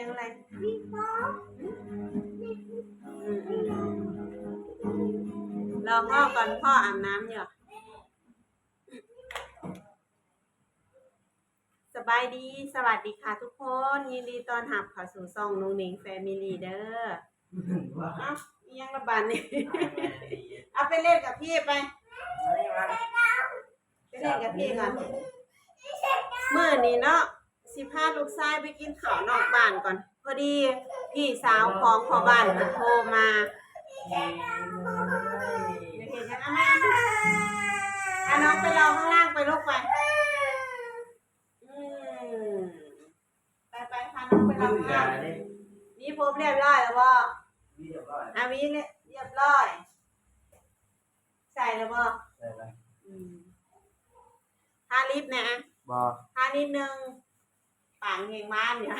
ຍັງໄງ? ອືມໆ ລໍພໍ່ກ່ອນ ພໍ່ອາບນ້ຳຢູ່. ສະບາຍດີ ສະຫວັດດີຄ່ະທຸກຄົນ ຍິນດີຕ້ອນຮັບເຂົ້າສູ່ຊ່ອງນຸ່ງນິງແຟມິລີເດີ. ເອົ້າ ອີ່ຫຍັງລະບາດນີ້? ເອົາໄປເລ່ນກັບພີ່ໄປ ໄປເລ່ນກັບພີ່ກ່ອນ. ມື້ນີ້ເນາະ ຊິພາລູກຊາຍໄປກິນເຂົ້ານອກບ້ານກ່ອນ. ພໍດີພີ່ສາວຂອງພໍ່ບ້ານເພິ່ນໂທມາ. ເຮັດຫຍັງ? ເອົາມາ ເອົາມາ ພານ້ອງໄປລໍຂ້າງລ່າງໄປລູກໄປ. ອືມ ໄປໆ ພານ້ອງໄປລໍຂ້າງລ່າງ. ມີຜົມຮຽບຮ້ອຍແລ້ວບໍ່? ມີຮຽບຮ້ອຍ. ອາ ມີຮຽບຮ້ອຍ. ໃສ່ແລ້ວບໍ່? ໃສ່ແລ້ວ. ອືມ ທາລິບແດ່. ບໍ່ ທານິດໜຶ່ງ ປາກແຮງມານຢູ່.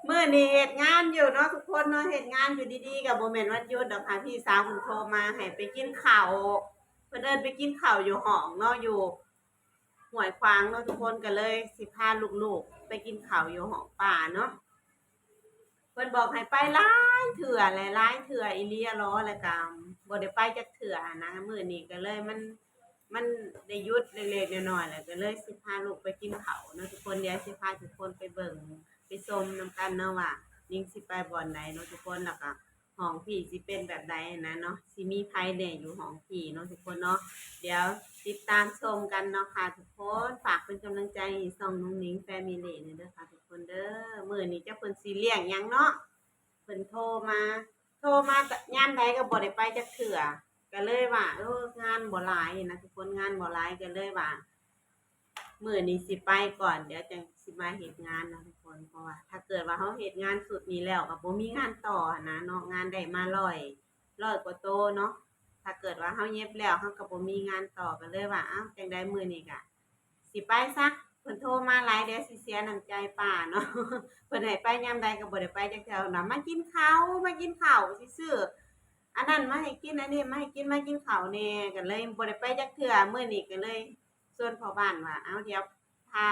ມື້ນີ້ເຮັດງານຢູ່ເນາະທຸກຄົນເນາະ ເຮັດງານຢູ່ດີໆ ກໍບໍ່ແມ່ນວັນຢຸດດອກຄ່ະ. ພີ່ສາວເພິ່ນໂທມາໃຫ້ໄປກິນເຂົ້າ ເພິ່ນເອີ້ນໄປກິນເຂົ້າຢູ່ຫ້ອງເນາະ ຢູ່ຫ້ວຍຂວາງເນາະທຸກຄົນ ກໍເລີຍຊິພາລູກໆໄປກິນເຂົ້າຢູ່ຫ້ອງປ້າເນາະ. ເພິ່ນບອກໃຫ້ໄປຫຼາຍເທື່ອແຫຼະ ຫຼາຍເທື່ອອີ່ຫຼີລະ ແລ້ວກໍບໍ່ໄດ້ໄປຈັກເທື່ອນະ. ມື້ນີ້ກໍເລີຍມັນ ມັນໄດ້ຢຸດເລັກໆນ້ອຍໆ ແລ້ວກໍເລີຍຊິພາລູກໄປກິນເຂົ້າເນາະທຸກຄົນ. ດຽວຊິພາທຸກຄົນໄປເບິ່ງໄປຊົມນຳກັນເນາະວ່ານິງຊິໄປບ່ອນໃດເນາະທຸກຄົນ ແລ້ວກໍຫ້ອງພີ່ຊິເປັນແບບໃດຫັ້ນນະເນາະ ຊິມີໃຜແດ່ຢູ່ຫ້ອງພີ່ເນາະທຸກຄົນເນາະ. ດຽວຕິດຕາມຊົມກັນເນາະຄ່ະທຸກຄົນ. ຝາກເປັນກຳລັງໃຈໃຫ້ຊ່ອງນຸ່ງນິງແຟມິລີແດ່ເດີຄ່ະທຸກຄົນເດີ. ມື້ນີ້ຈັກເພິ່ນຊິລ້ຽງຫຍັງເນາະ ເພິ່ນໂທມາ ໂທມາຍາມໃດກໍບໍ່ໄດ້ໄປຈັກເທື່ອ ກໍເລີຍວ່າ ເອີ ງານບໍ່ຫຼາຍນະທຸກຄົນ ງານບໍ່ຫຼາຍ ກໍເລີຍວ່າ ມື້ນີ້ຊິໄປກ່ອນ ດຽວຈັ່ງຊິມາເຮັດງານເນາະທຸກຄົນ. ເພາະວ່າຖ້າເກີດວ່າເຮົາເຮັດງານຊຸດນີ້ແລ້ວ ກໍບໍ່ມີງານຕໍ່ຫັ້ນນະເນາະ ງານໄດ້ມາຮ້ອຍ ຮ້ອຍກວ່າໂຕເນາະ. ຖ້າເກີດວ່າເຮົາເຢັບແລ້ວ ເຮົາກໍບໍ່ມີງານຕໍ່ ກໍເລີຍວ່າ ເອົ້າ ຈັ່ງໃດມື້ນີ້ກະ ຊິໄປຊະ ເພິ່ນໂທມາຫຼາຍ ດຽວຊິເສຍນ້ຳໃຈປ້າເນາະ. ເພິ່ນໃຫ້ໄປຍາມໃດກໍບໍ່ໄດ້ໄປຈັກເທື່ອ ເພິ່ນວ່າ ມາກິນເຂົ້າ ມາກິນເຂົ້າ ຊິຊື້ອັນນັ້ນມາໃຫ້ກິນ ອັນນີ້ມາໃຫ້ກິນ ມາກິນເຂົ້າແດ່ ກໍເລີຍບໍ່ໄດ້ໄປຈັກເທື່ອ. ມື້ນີ້ກໍເລີຍຊວນພໍ່ບ້ານວ່າ ເອົາ ດຽວພາ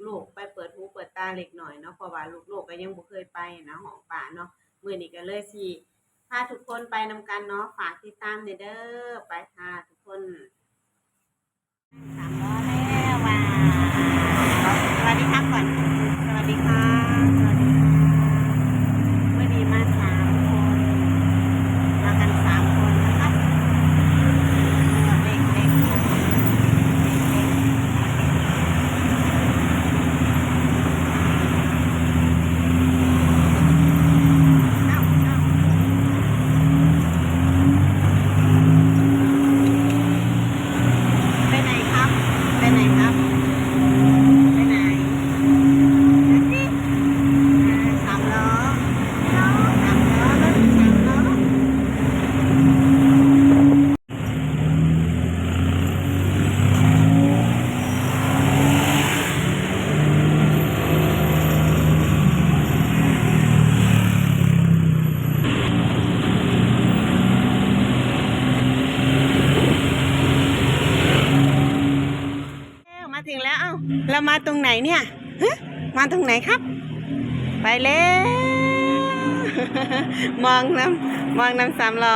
ລູກໆໄປເປີດຫູເປີດຕາເລັກນ້ອຍເນາະ ເພາະວ່າລູກໆກໍຍັງບໍ່ເຄີຍໄປນະ ຫ້ອງປ້າເນາະ. ມື້ນີ້ກໍເລີຍຊິພາທຸກຄົນໄປນຳກັນເນາະ ຝາກຕິດຕາມແດ່ເດີ. ໄປຄ່ະທຸກຄົນ. ສາມລໍ້ແລ້ວວ່າ ສະຫວັດດີຄັບກ່ອນ ສະຫວັດດີຄັບ ສະຫວັດດີຄັບ. ມື້ນີ້ມາສາມຄົນ ມາກັນສາມຄົນນະຄັບ. ເດັກໆ ເດັກໆ ເອົາ ເອົາ ໄປໄຫນຄັບ ໄປໄຫນຄັບ ໄປໄຫນ? ດູຊິ ອ່າ ສາມລໍ້ ສາມລໍ້ ລົດສາມລໍ້. มาถึงแล้ว เอ้า เรามาตรงไหนเนี่ย ฮะ มาตรงไหนครับ ไปแล้ว มองนำ มองนำสามล้อ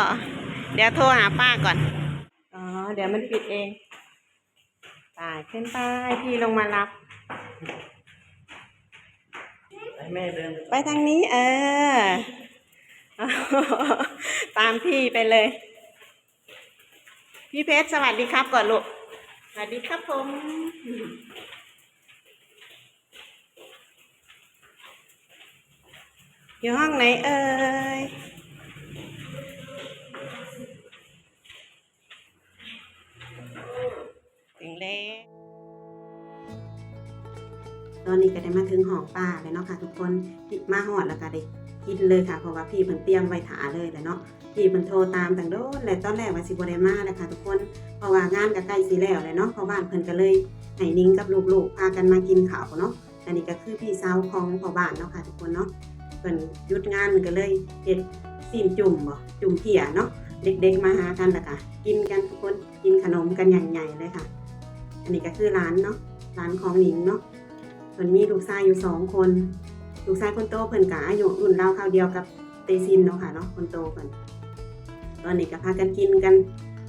เดี๋ยวโทรหาป้าก่อน อ๋อ เดี๋ยวมันปิดเอง ไป ขึ้นไป พี่ลงมารับ ให้แม่เดินไป ไปทางนี้ เออ ตามพี่ไปเลย พี่เพชร สวัสดีครับก่อนลูก สวัสดีครับผม อยู่ห้องไหนเอ่ย ເຖິງແລ້ວ ຕອນນີ້ກໍໄດ້ມາເຖິງຫ້ອງປ້າແລ້ວເນາະຄ່ະທຸກຄົນ. ມາຮອດແລ້ວກໍໄດ້ກິນເລີຍຄ່ະ ເພາະວ່າພີ່ເພິ່ນຕຽມໄວ້ຖ້າເລີຍແຫຼະເນາະ. ພີ່ເພິ່ນໂທຕາມຕັ້ງດົນແລ້ວ ຕອນແລກວ່າຊິບໍ່ໄດ້ມາແຫຼະຄ່ະທຸກຄົນ ເພາະວ່າງານກໍໃກ້ຊິແລ້ວແລ້ວເນາະ. ພໍ່ບ້ານເພິ່ນກໍເລີຍໃຫ້ນິງກັບລູກໆພາກັນມາກິນເຂົ້າເນາະ. ອັນນີ້ກໍຄືພີ່ສາວຂອງພໍ່ບ້ານເນາະຄ່ະທຸກຄົນເນາະ ເພິ່ນຢຸດງານກໍເລີຍເຮັດຊີ້ນຈຸ້ມບໍ ຈຸ້ມເພຍເນາະ ເດັກໆມາຫາກັນ ແລ້ວກໍກິນກັນທຸກຄົນ ກິນຂະໜົມກັນຢ່າງໃຫຍ່ເລີຍຄ່ະ. ອັນນີ້ກໍຄືຫຼານເນາະ ຫຼານຂອງນິງເນາະ. ເພິ່ນມີລູກຊາຍຢູ່ສອງຄົນ ລູກຊາຍຄົນໂຕເພິ່ນກະອາຍຸລຸ້ນລາວຄາວດຽວກັບເຕຊິນເນາະຄ່ະເນາະ ຄົນໂຕເພິ່ນ. ຕອນນີ້ກະພາກັນກິນກັນ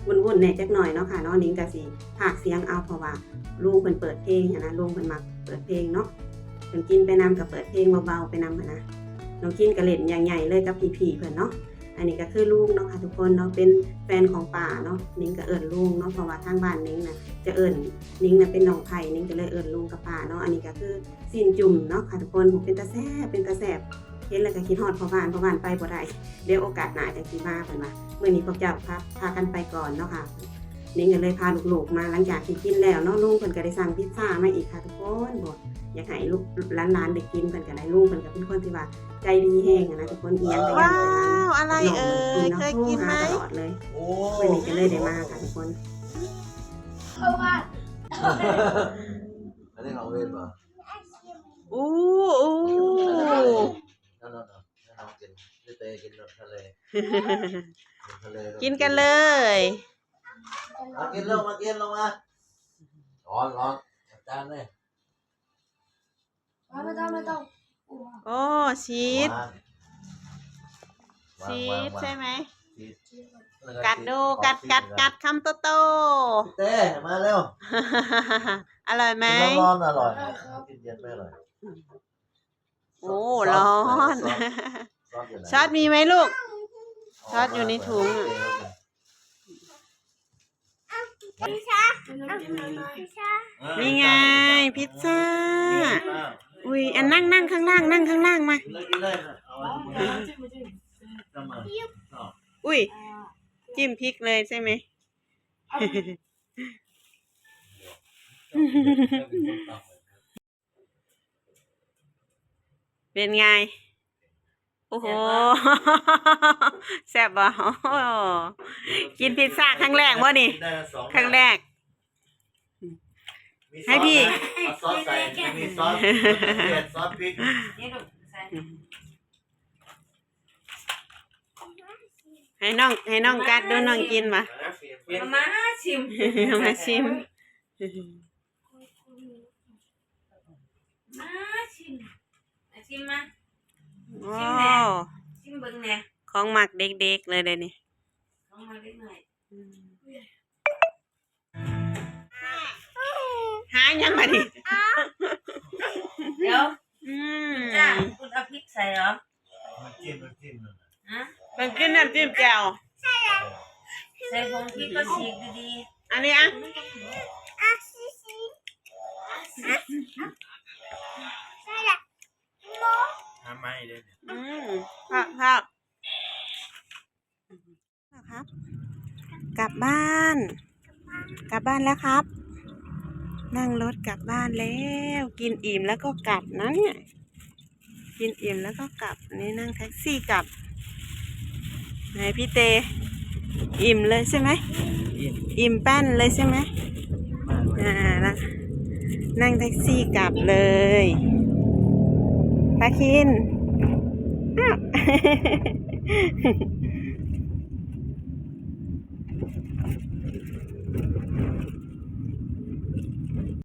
ວຸ້ນໆແດ່ຈັກໜ້ອຍເນາະຄ່ະເນາະ. ນິງກະຊິພາກສຽງເອົາ ເພາະວ່າລຸງເພິ່ນເປີດເພງຫັ້ນນະ ລຸງເພິ່ນມັກເປີດເພງເນາະ. ເພິ່ນກິນໄປນຳກະເປີດເພງເບົາໆໄປນຳຫັ້ນນະ. ນ້ອງກິນກະຫຼິ້ນຢ່າງໃຫຍ່ເລີຍກັບພີ່ໆເພິ່ນເນາະ. ອັນນີ້ກະຄືລຸງເນາະຄ່ະທຸກຄົນເນາະ ເປັນແຟນຂອງປ້າເນາະ. ນິງກະເອີ້ນລຸງເນາະ ເພາະວ່າທາງບ້ານນິງນະຈະເອີ້ນ ນິງນະເປັນນ້ອງໃຜ ນິງກະເລີຍເອີ້ນລຸງກັບປ້າເນາະ. ອັນນີ້ກະຄືຊີ້ນຈຸ້ມເນາະຄ່ະທຸກຄົນ ເປັນຕາແຊບ ເປັນຕາແຊບ. ເຫັນແລ້ວກະຄິດຮອດພໍ່ບ້ານ ພໍ່ບ້ານໄປບໍ່ໄດ້ ດຽວໂອກາດໜ້າຈັ່ງຊິມາເພິ່ນວ່າ. ມື້ນີ້ພວກເຈົ້າພາ ພາກັນໄປກ່ອນເນາະຄ່ະ. ນິງກະເລີຍພາລູກໆມາ ຫຼັງຈາກທີ່ກິນແລ້ວເນາະ ລຸງເພິ່ນກະໄດ້ສັ່ງພິດຊາມາອີກຄ່ະທຸກຄົນ. ບໍ່ ຢາກໃຫ້ລູກ ຫຼານໆໄດ້ກິນ ເພິ່ນກະໄດ້ ລຸງເພິ່ນກະເປັນຄົນທີ່ວ່າໃຈດີແຮງຫັ້ນນະທຸກຄົນ. ອີ່ຫຍັງກະຢາກໃຫ້ ວ້າວ ອະໄລເອີຍ ນ້ອງເພິ່ນກິນເນາະ ໂທຫາຕະຫຼອດເລີຍ. ໂອ້ ມື້ນີ້ກະເລີຍໄດ້ມາຄ່ະທຸກຄົນ. ອັນນີ້ຂອງເວນບໍ່? ໂອ້ ໂອ້ ນ້ອງໆ ນ້ອງໆກິນ ເຕກິນທະເລ ກິນທະເລ ກິນກັນເລີຍ. ມາກິນ ລົງມາກິນ ລົງມາ. ຮ້ອນ ຮ້ອນ ຈານເລີຍ. ໂອ້ ຊີສ ຊີສໃຊ່ໄໝ? ກັດດູ ກັດ ກັດ ກັດຄຳໂຕໆ. ເຕ້ ມາເລັວ. ອະຮ່ອຍໄໝ? ກິນຮ້ອນໆ ອະຮ່ອຍ ກິນເຢັນໄປອະຮ່ອຍ. ໂອ້ ຮ້ອນ. ຊອດມີໄໝລູກ? ຊອດຢູ່ໃນຖົງ. ນີ້ໄງ ພິດຊາ. ອຸ້ຍ ອັນ ນັ່ງ ນັ່ງຂ້າງລ່າງ ນັ່ງຂ້າງລ່າງມາ. ອຸ້ຍ ຈິ້ມພິກເລີຍໃຊ່ໄໝ? ເປັນໄງ? ໂອ້ໂຫ ແຊບບໍ່? ແຊບບໍ່? ໂອ້ໂຫ ກິນພິດຊາຄັ້ງແລກບໍ່ນີ້? ຄັ້ງແລກ. ໃຫ້ພີ່ ເອົາຊອດໃສ່ ມີຊອດ ຊອດພິກ. ໃຫ້ນ້ອງ ໃຫ້ນ້ອງກັດດູ ນ້ອງກິນບໍ່? ເອົາມາຊິມ ເອົາມາຊິມ. ມາຊິມ ມາຊິມມາ. ໂອ້ ຊິມແດ່ ຊິມເບິ່ງແດ່. ຂອງມັກເດັກໆເລີຍເດ້ນີ້ ຂອງມັກເດັກນ້ອຍ. ອືມ ຫາຫຍັງບາດນີ້? ດຽວ ອືມ ຈ້າ ຄຸນເອົາພິກໃສ່ເຫລອ? ນ້ຳຈິ້ມ ນ້ຳຈິ້ມນັ້ນນະ. ຮະ? ເພິ່ນກິນນ້ຳຈິ້ມແຈ່ວ. ໃສ່ຜົງພິກກໍສີກດີໆ. ອັນນີ້ອະ ຫາໃໝ່ເດ້. ອືມ ຄັກໆ. ກັບບ້ານ ກັບບ້ານແລ້ວຄັບ. ນັ່ງລົດກັບບ້ານແລ້ວ. ກິນອີ່ມແລ້ວກໍກັບນະເນຍ. ກິນອີ່ມແລ້ວກໍກັບ. ນີ້ນັ່ງແທັກຊີກັບ. ໃຫ້ພີ່ເຕ ອີ່ມເລີຍໃຊ່ໄໝ? ອີ່ມ ອີ່ມແປ້ນເລີຍໃຊ່ໄໝ? ອ່າ ນັ່ງແທັກຊີກັບເລີຍ. ພາຄິນ ອ້າວ.